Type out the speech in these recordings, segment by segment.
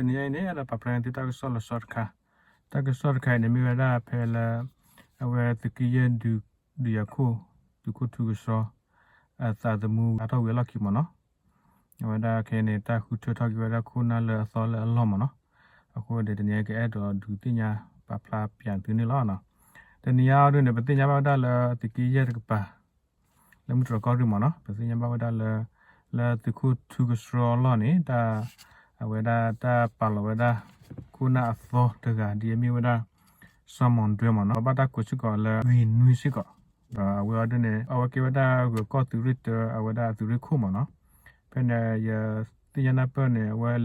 တနံၤအံၤန့ၣ် အဲၣ်ဒိးပာ်ဖျါန့ၢ်သုတၢ်ကစီၣ်လီၤဆီတခါ, တၢ်ကစီၣ်တခါအံၤန့ၣ် မ့ၢ်ဝဲဒၣ်ဖဲလၢ အဝဲသုးက့ယဲၢ်ဒုး ဒုးယၤခိၣ် သုးခိၣ်ထူကဆှီ အသးသမူဟးထီၣ်ဝံၤအလီၢ်ခံမ့ၢ်နီၤ, အဝဲဒၣ်ခဲအံၤန့ၣ် တၢ်ဃုထၢထီၣ်က့ၤဝဲဒၣ်ခိၣ်နၢ်လၢအသီလၢအလီၢ်မ့ၢ်နီၤ, အဃိဒီးတနံၤအံၤကအဲၣ်ဒိးဒုးသ့ၣ်ညါပာ်ဖျါပၠးသုန့ၣ်လီၤ. တနံၤအံၤဒ်န့ၣ် ပသ့ၣ်ညါဘၣ်ဝဲဒၣ်လၢသုးက့ယဲၢ်တကပၤ လၢမုၢ်တြီၤကီၢ်ရ့ၣ်မ့ၢ်နီၤ, ပသ့ၣ်ညါဘၣ်ဝဲဒၣ်လၢ လၢသုးခိၣ်ထူကဆှီအလီၢ်န့ၣ် တၢ် အဝဲဒၣ်တၢ်ပာ်လီၤဝဲဒၣ် ခိၣ်နၢ်အသီတဂၤ ဒ်အမ့ၢ်ဝဲဒၣ် စီၤမီၣ်ဒွဲမ့ၢ်နီၤ, ဘၣ်တၢ်ကိးစ့ၢ်ကီးလၢ ဂ့ၤနွံစ့ၢ်ကီး, ဒီးအဝဲအီၤဒ်န့ၣ် အဝဲကဲဝဲဒၣ်ဂၢၤကီၢ်သုးရ့ၣ်တၢ အဝဲဒၣ်သုးရ့ၣ်ခိၣ်မ့ၢ်နီၤ, ဖဲန့ၣ် ယသ့ၣ်ညါနၢ်ပၢၢ်န့ၣ် အဝဲ က့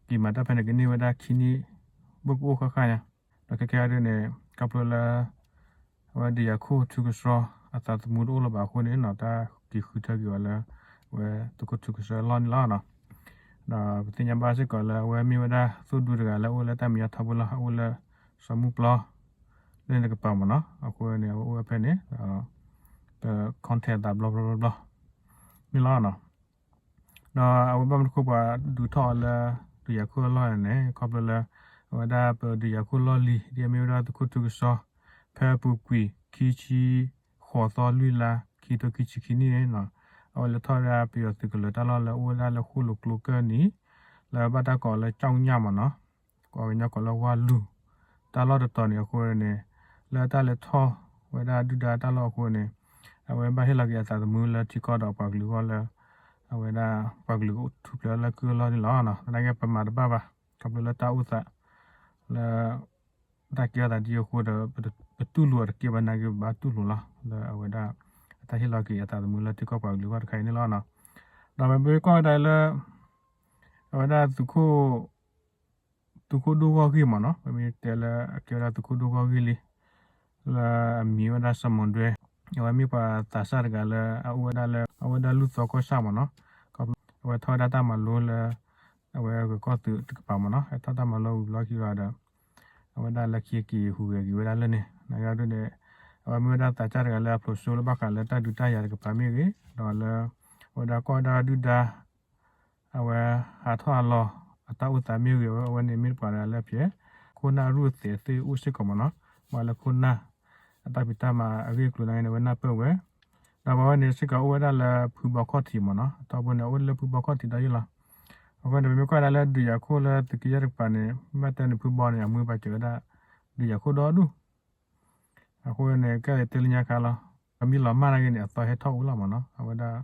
ၤမၤတၢ်ဖဲန့ၣ် ကန့ၢ်ဝဲဒၣ်ခံနံၣ် ဘၣ်ကအိၣ်ဃၣ်ဃၣ်ညါ, ဒီးခဲခဲအံၤဒ်န့ၣ် ခီဖျိလၢ အဝဲဒုးယၤခိၣ်ထူကဆှီ အသးသမူတအိၣ်လၢၤဘၣ်အဃိန့ၣ်နီၤ, တၢ်က့ၤဃုထၢက့ၤအီၤလၢ အဝဲသုးခိၣ်ထူကဆှီအလီၢ်န့ၣ်လီၤ. ဒီးပသ့ၣ်ညါဘၣ်စ့ၢ်ကီးလၢ အဝဲမ့ၢ်ဝဲဒၣ်သိၣ်ဒူတဂၤလၢအအိၣ်လၢတၢ်မဲာ်ညါထီဘိလီၤ, အအိၣ်လၢ စီၤမုၢ်ပျီ လၢန့ၣ်တကပၤမ့ၢ်နီၤ, အဃိန့ၣ် အဝဲအိၣ်ဝဲဖဲန့ၣ် ဒီး ပ contact သးဘျီဘျီဘျီဘျီန့ၣ်လီၤ. ဒီးအဝဲဘၣ်မနုၤအဃိပှၤဒုးထီၣ်အီၤလၢ ဒုးယၤခိၣ်အလီၢ်န့ၣ် ခီဖျိလၢ အဝဲဒၣ်ပဒုးယၤခိၣ်လီၢ်လံၤ ဒ်အမ့ၢ်ဝဲဒၣ်သုးခိၣ်ထူကဆှီ ဖဲအပူၤကွံာ် ခံဆံဃိးသီလွံၢ်လါ ခံထိခံဆံခံနံၣ်န့ၣ်နီၤ, အဝဲလဲၤထီၣ်ဝဲဒၣ်ပယီၤသုးကလၢၤတၢ်လီၢ်လၢအအိၣ်ဝဲဒၣ်လၢဃိၣ်လိာ်ကျိကၢၢ်နံၤ လၢဘၣ်တၢ်ကိးလၢကၠီၣ်ညၣ်မ့ၢ်နီၤ, ကိးကညီကိးလၢဝါလူၤ တၢ်လီၢ်တတီၤန့ၣ်အဃိန့ၣ် လၢတၢ်လဲၤထီၣ်ဝဲဒၣ်ဒုၣ်ဒါတၢ်လီၢ်အဃိန့ၣ် အဝဲဘၣ်ဟ့ၣ်လီၤက့ၤအသးသမူလၢထံကီၢ်ဒီးပှၤကလုာ်အဂီၢ်လၢ အဝဲဒၣ် ပှၤကလုာ်ထူၣ်ဖျဲးလၢကုၢ်အလီၢ်န့ၣ်လီၤ. သနာ်က့ပမၤတဘၣ်ဘၣ် ခီဖျိလၢတၢ်အိၣ်သး လၢ တၢ်ကဲထီၣ်သးဒ်အဃိဒီး ပတူၢ်လိာ်အီၤတကဲဘၣ် သနာ်က့ပဘၣ်တူၢ်လိာ်လီၤ လၢအဝဲဒၣ် အတၢ်ဟ့ၣ်လီၤက့ၤအသးသမူလၢထံကီၢ်ပှၤကလုာ်အဂီၢ်တခါအံၤန့ၣ်လီၤ. ဒီးပမ့ၢ်ကွၢ်ဝဲဒၣ်လၢ အဝဲဒၣ်သုးခိၣ် သုးခိၣ်ဒိၣ်ဂီၢ်ဂ့ၢ်မ့ၢ်နီၤ, ပမ့ၢ်တဲလၢအကဲဝဲဒၣ်သုးခိၣ်ဒိၣ်ဂီၢ်ဂ့ၢ်လံ လၢအမံၤဝဲဒၣ်စီၤမီၣ်ဒွဲ, အဝဲမ့ၢ်ပှၤသးစၢ်တဂၤလၢအအိၣ်ဝဲဒၣ်လၢ အဝဲဒၣ်လူၢ်သီကီၢ်ဆၣ်မ့ၢ်နီၤ, အဝဲထီၣ်ဝဲဒၣ်တၢ်မၤလိလၢ အဝဲဂၢၤကီၢ်သုးတကပၤမ့ၢ်နီၤ, ဟဲထီၣ်တၢ်မၤလိဝံၤဘျီခံဒီး အဝဲဒၣ်လၢခံက့ၤဟူးဂဲၤက့ၤဝဲဒၣ်လၢန့ၣ် သနာ်က့ဒ်န့ၣ် အဝဲမ့ၢ်ဝဲဒၣ်သးစၢ်တဂၤလၢအဖျိးစိလၢဘၣ်ဃးလၢတၢ်ဒုးတၢ်ယၤတကပၤမ့ၢ်ဂ့ၤ, ဒီးလၢ အဝဲဒၣ်ကီၢ်ဝဲဒၣ်ဒုၣ်ဒါ အဝဲဟးထီၣ်အလီၢ် အတၢ်အိၣ်သးမ့ၢ်ဂ့ၤ အဝဲန့ၣ်မ့ၢ်ပှၤတဂၤလၢဖျဲး ခိၣ်နၢ်အရူၢ်အသဲးသ့ၣ်အိၣ်စ့ၢ်ကီးမ့ၢ်နီၤ, ပှၤလၢခိၣ်နၢ် အတၢ်ဖံးတၢ်မၤအဂ့ၢ်အကျိၤသနာ်က့န့ၣ် အဝဲနၢ်ပၢၢ်ဝဲ, ဒီးပှၤဝဲန့ၣ်စ့ၢ်ကီးအိၣ်ဝဲဒၣ်လၢဖုဘီခီၣ်ထံးမ့ၢ်နီၤ, အတီၢ်ဖိန့ၣ် အိၣ်လၢဖုဘီခီၣ်ထံးဒီးယုၢ်လီၤ. အဃိန့ၣ် ပမ့ၢ်ကွၢ်ဒၣ်လၢဒုးယၤခိၣ်လၢသုးက့ယဲၢ်တကပၤန့ၣ် မ့ၢ်တဲန့ၣ်ဖုဘီန့ၣ် အမူပာ်စၢၤဝဲဒၣ် ဒုးယၤခိၣ်ဒီဒူၣ် အဃိန့ၣ် ကဲသးတဲလၢညါခါလီၤ, ပမ့ၢ်လီၤမၢ်နာ်က့န့ၣ် အသီဟဲထီၣ်အိၣ်လီၤမ့ၢ်နီၤ, အဝဲဒၣ်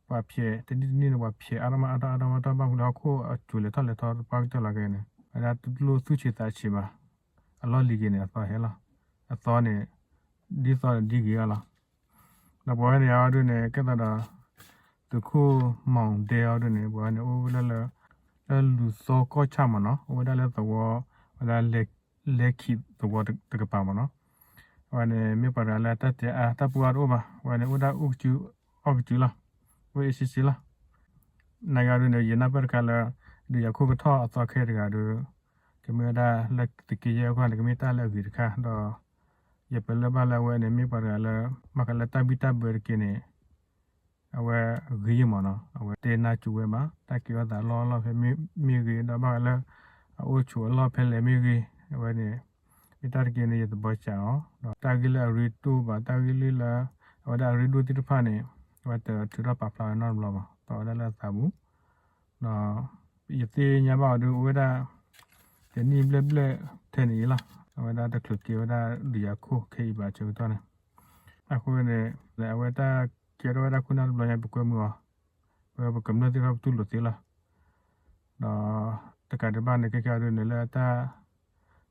ပှၤဖျဲးတနံၣ်တနံၣ်န့ၣ် ပှၤဖျဲးအါထီၣ်မးအါထီၣ်အါထီၣ်မးထီၣ်ဘၣ်မနုၤလၢဟီၣ်ခိၣ်အစိၤလဲၤထီၣ်လဲၤထီၣ် ပှၤကတၢၢ်လီၤက့ၤန့ၣ် အဝဲဒၣ်တလိၣ်သူၣ်ဆံးသးဆံးဘၣ်, အလီၢ်လံၤက့ၤန့ၣ် အသီဟဲလီၤ, အသီန့ၣ် ဒ်သိးဒ်ဂ့ၤအါလီၤ. ဒီးပဝဲန့ၣ်အီၤဒ်န့ၣ် ကဲသးဒီး သုးခိၣ်မီၣ်ဒဲအီၤဒ်န့ၣ် ပဝဲန့ၣ်အိၣ်ဝဲဒၣ်လၢ လၢလူၤသီကီၢ်ဆၣ်မ့ၢ်နီၤ, အိၣ်ဝဲဒၣ်လၢသဝီ ဝဲဒၣ် လဲၤခံသဝီတကပၤမ့ၢ်နီၤ, အဝဲန့ၣ် မ့ၢ်ပှၤတဂၤလၢတၢ်တဲအါ တၢ်ပူအါတအိၣ်ဘၣ်, အဝဲန့ၣ် အိၣ်ဒၣ်အီၣ်ကစု အီၣ်ကစုလီၤ, အိၣ်အ့ၣ်စ့စ့လီၤ. နာ်က့အီၤဒ်န့ၣ် ယနၢ်ပၢၢ်တခါလၢ ဒုးယၤခိၣ်ကထီၣ်အသီခဲတဂၤဒီး ကမ့ၢ်ဝဲဒၣ်လၢသုးက့ယဲၢ်အဂီၢ်န့ၣ် ကမ့ၢ်တၢ်လၢအဂ့ၤတခါဒီး ယပလၢၢ်ဘၣ်လၢအဝဲန့ၣ် မ့ၢ်ပှၤတဂၤလၢ ဘၣ်ဃးလၢတၢ်ဘံၣ်တၢ်ဘၢတက့ၢ်န့ၣ် အဝဲဂ့ၤမ့ၢ်နီၤ, အဝဲတဲနၢ်စူၤဝဲမး တၢ်ကဲထီၣ်သးလီၢ်လီၢ်ဖဲမ့ၢ်ဂ့ၤ ဒီးဘၣ်ဃးလၢ အအိၣ်ဆိးအလီၢ်ဖဲလဲၣ်မ့ၢ်ဂ့ၤ, အဝဲန့ၣ် မ့ၢ်တၢ်တက့ၢ်န့ၣ် ယသဘီစၢ်အီၤ, ဒီးတၢ်ဂ့ၢ်လၢအရ့ဒိၣ်ဘၣ် တၢ်ဂ့ၢ်လၢ အဝဲဒၣ်အရ့ဒိၣ်သ့ၣ်တဖၣ်န့ၣ် အဝဲတထုးထီၣ်ပာ်ဖျါဝဲနီတဘျီဘၣ်, ပာ်ဝဲဒၣ်လၢအသးပူၤ ဒီး ယသ့ၣ်ညါဘၣ်အီၤဒ်အိၣ်ဝဲဒၣ် တနံၣ်ဘျဲၣ်ဘျဲၣ်ထဲန့ၣ်အံၤလီၤ, အဝဲဒၣ်တချုးကဲဝဲဒၣ်ဒုးယၤခိၣ်ခဲအံၤဘၣ်အဆၢကတီၢ်န့ၣ်, အဃိန့ၣ် အဝဲတၢ်ကဲထီၣ်ဝဲဒၣ်ခိၣ်နၢ်တဘျီညါ ပကွဲမုာ်အီၤ, ပဝဲပကမျၢၢ်သ့ၣ်တဖၣ်ပတူၢ်လိာ်သ့လီၤ, ဒီး တကးဒံးဘၣ်န့ၣ် ခဲကဲအီၤဒ်န့ၣ်လၢ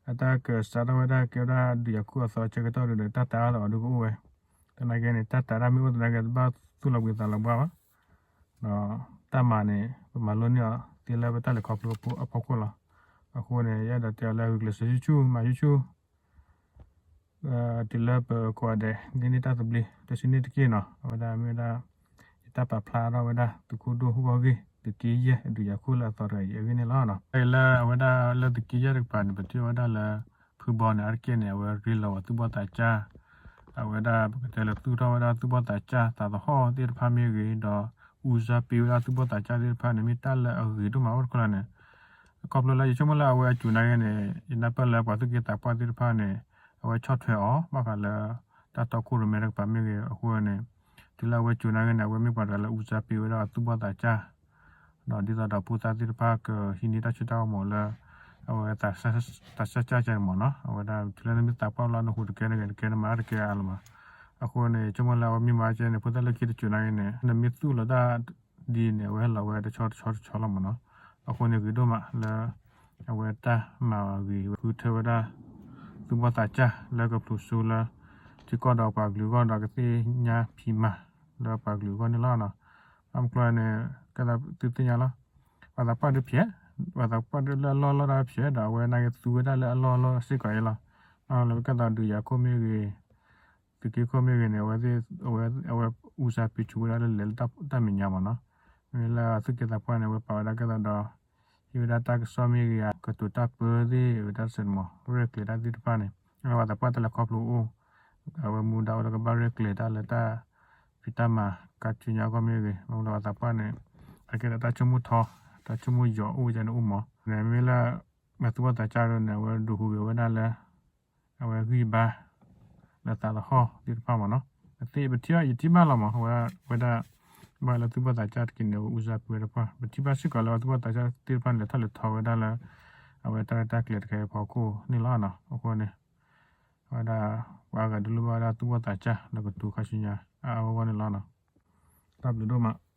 အတၢ်ကစးထီၣ်ဝဲဒၣ် ကဲဝဲဒၣ်ဒုးယၤခိၣ်အသီအဆၢကတီၢ်ဒ်န့ၣ် တၢ်တာ်အါသီအီၤဒ်ကအိၣ်ဝဲ, သနာ်က့န့ၣ် တၢ်တာ်တၢ်မ့ၢ်အိၣ်သနာ်က့ တဘၣ်သူၣ်လီၤဘှံးသးလီၤဘှါဘၣ်, ဒီးတၢ်မၤန့ၣ် ပမၤလိန့ၢ်အီၤသ့လၢပတၢ်လဲၤခီဖျိအဖီခိၣ်လီၤ. အဃိန့ၣ် ယအဲၣ်ဒိးတဲအီၤလၢဂုာ်ကျဲးစၢးဆူၣ်ဆူၣ် မၤဆူၣ်ဆူၣ် တုၤလၢပကိးဂၤဒဲး ဂ့ၤန့ၢ်တၢ်သဘျ့ တဆံန့ၢ်တက့ၢ်နီၤ, အဝဲဒၣ်မ့ၢ်ဝဲဒၣ် ယတၢ်ပာ်ဖျါထီၣ်ဝဲဒၣ် သုးခိၣ်ဒိၣ်ဂီၢ်ဂ့ၢ် သုးက့ယဲၢ်အဒုးယၤခိၣ်လၢအသီတဂၤအံၤအဂ့ၢ်န့ၣ်လီၤ. လၢအဝဲဒၣ်လၢသုးက့ယဲၢ်တကပၤန့ၣ် ပထံၣ်ဝဲဒၣ်လၢ ဖုဘီန့ၣ် အါတက့ၢ်န့ၣ် အဝဲရ့လီၤဝဲသူၣ်ဘီၣ်သးစၢ် အဝဲဒၣ်ပကတဲလၢသူၣ်ထီၣ်ဝဲဒၣ်သူၣ်ဘီၣ်သးစၢ်သးသဟီၣ်သ့ၣ်တဖၣ်မ့ၢ်ဂ့ၤ ဒီး ဦးစားပေး ဝဲဒၣ်သူၣ်ဘီၣ်သးစၢ်သ့ၣ်တဖၣ်န့ၣ် မ့ၢ်တၢ်လၢအဂ့ၤဒိၣ်မးအိၣ်တခီလၢ်န့ၣ်, ခီဖျိလၢယဆိကမိၣ်လၢအဝဲအစူၤနာ်က့န့ၣ် ယနၢ်ပၢၢ်လၢပှၤသူၣ်က့သးပှၢ်သ့ၣ်တဖၣ်န့ၣ် အဝဲဆီၣ်ထွဲအီၤ ဘၣ်ဃးလၢ တၢ်တီခိၣ်ရိၣ်မဲတကပၤမ့ၢ်ဂ့ၤအဃိန့ၣ် တုၤလၢအဝဲစူၤနာ်က့န့ၣ် အဝဲမ့ၢ်ပှၤတဂၤလၢအူစၢ်ပ့ၤဝဲဒၣ်အသူၣ်ဘီၣ်သးစၢ် ဒီးဒ်သိးဒီးဖိသၣ်သ့ၣ်တဖၣ်ကဟံးန့ၢ်တၢ်စိတၢ်ကမီၤလၢ အဝဲ သးစၢ်ကၢ်န့ၣ်မ့ၢ်နီၤ အဝဲဒၣ်တုၤလၢနမ့ၢ်သးပှၢ်လၢနဟူးတကဲန့ၣ်ဂ့ၤတကဲန့ၣ်မၤတကဲအါလီၤမး. အဃိန့ၣ် ဆိကမိၣ်လၢအဝဲမ့ၢ်မၤကဲန့ၣ် ဖိသၣ်လၢခံတစူၤနာ်က့န့ၣ် နမ့ၢ်သူၣ်လီၤတၢ်ဒ်န့ၣ် အဝဲဟဲလီၤဝဲတဆီတဆီတဆီလီၤမ့ၢ်နီၤ. အဃိန့ၣ် ဂ့ၤဒိၣ်မးလၢ အဝဲတၢ်မၤဂ့ၤဝဲ ဃုထၢဝဲဒၣ် သူၣ်ဘီၣ်သးစၢ်လၢကဖျိးစိလၢ ထံကီၢ်ဒီးပှၤကလုာ်အဂီၢ်ဒီးကသ့ၣ်ညါဖံးမၤ လၢပှၤကလုာ်အဂီၢ်န့ၣ်လီၤ. ဘၣ်မနုၤအဃိန့ၣ် ကဲသးသုသ့ၣ်ညါလီၤ. ပှၤသးပှၢ်ဒုးဖျဲး, ပှၤသးပှၢ်ဒုးလၢအလီၢ်လီၢ်တၢ်ဖျဲး ဒီးအဝဲနာ်က့သူဝဲဒၣ်လၢအလီၢ်လီၢ်စ့ၢ်ကီးအံၤလီၤ. ဘၣ်မနုၤလၢကဲသးဒုးယၤခိၣ်မ့ၢ်ဂ့ၤ သုးက့ခိၣ်မ့ၢ်ဂ့ၤန့ၣ် အဝဲ အဝဲအူစၢ်ပ့ၤဆူးဝဲဒၣ်လၢလဲၤလၢတၢ်မဲာ်ညါမ့ၢ်နီၤ. မ့မ့ၢ်လၢသူၣ်က့သးပှၢ်န့ၣ် အဝဲပာ်ဝဲဒၣ်ကဲသးဒီး ဟ့ၣ်ဝဲဒၣ်တၢ်ကစီၣ်မ့ၢ်ဂ့ၤ ကတိၤတၢ်ပၢသ့ၣ်ဝဲဒၣ်စဲးမ့ၢ် ရဲၣ်ကျဲၤတၢ်သ့ၣ်တဖၣ်န့ၣ် အဝဲပှၤသးပှၢ်တၢ်လဲၤခီဖျိအိၣ် အဝဲမူဒါအိၣ်လၢကဘၣ်ရဲၣ်ကျဲၤတၢ်လၢတၢ်ဖံးတၢ်မၤကၤဆူညါအဂီၢ်မ့ၢ်ဂ့ၤ မ့မ့ၢ်လၢပှၤသးပှၢ်န့ၣ် အကဲဒီးတၢ်ဆိကမိၣ်ထီ တၢ်ဆိကမိၣ်ယိာ်အိၣ်ယဲန့ၣ်အိၣ်မ့ၢ် မ့မ့ၢ်လၢ အသူၣ်ဘီၣ်သးစၢ်ဒ်န့ၣ် အဝဲဒိးဟူးဂဲၤဝဲဒၣ်လၢ အဝဲဂံၢ်ဘါ လၢသးသဟီၣ်သ့ၣ်တဖၣ်မ့ၢ်နီၤ. အသ့ၣ်ပထံၣ်ဘၣ်ယထံၣ်ဘၣ်လီၤမး အဝဲဝဲဒၣ် ဘၣ်လၢသူၣ်ဘီၣ်သးစၢ်တက့ၢ်န့ၣ် အဝဲအူစၢ်ပ့ၤဝဲတဖၣ် ပထံၣ်ဘၣ်စ့ၢ်ကီးလၢအသူၣ်ဘီၣ်သးစၢ်သ့ၣ်တဖၣ်န့ၣ် လဲၤထီၣ်လဲၤထီဝဲဒၣ်လၢ အဝဲတၢ်ရဲၣ်တၢ်ကျဲၤတခါအံၤအဖီခိၣ်န့ၣ်လီၤ. အဃိန့ၣ် အဝဲဒၣ် ပှၤအဂၤဒုးလိၣ်ဘၣ်ဝဲဒၣ်သူၣ်ဘီၣ်သးစၢ်လၢကတိၤခါဆူညါအဂီၢ်န့ၣ်လီၤ. တၢ်ဘျုးဒိၣ်မး.